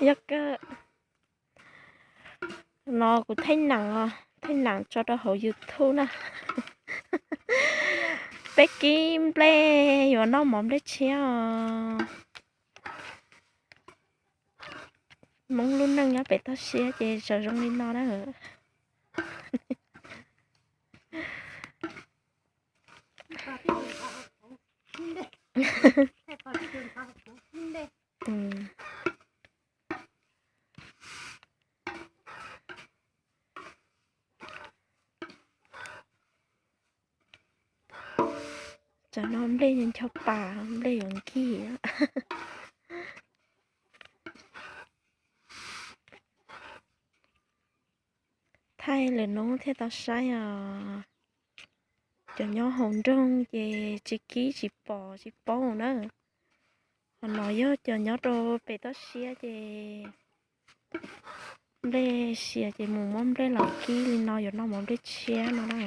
Yog kawg. No kuv theej neem, theej neem tso rau hauv YouTube na. Peb kib nplej yuav noj mov nplej tshiab os. Hmoob lub neej nyob pem toj siab ces txawm zoo li no na. Tsam no nplej ncho pas, nplej yuav nkig. Thaij lwm hnub thiaj tau saib os. Cov nyob hauv nroog ces tsis kib tsis pom tsis paub na. Ho no yog cov nyob rau pem toj siab ces nplej siav ces mus muab nplej los kib li no yuav noj mov nplej tshiab no na.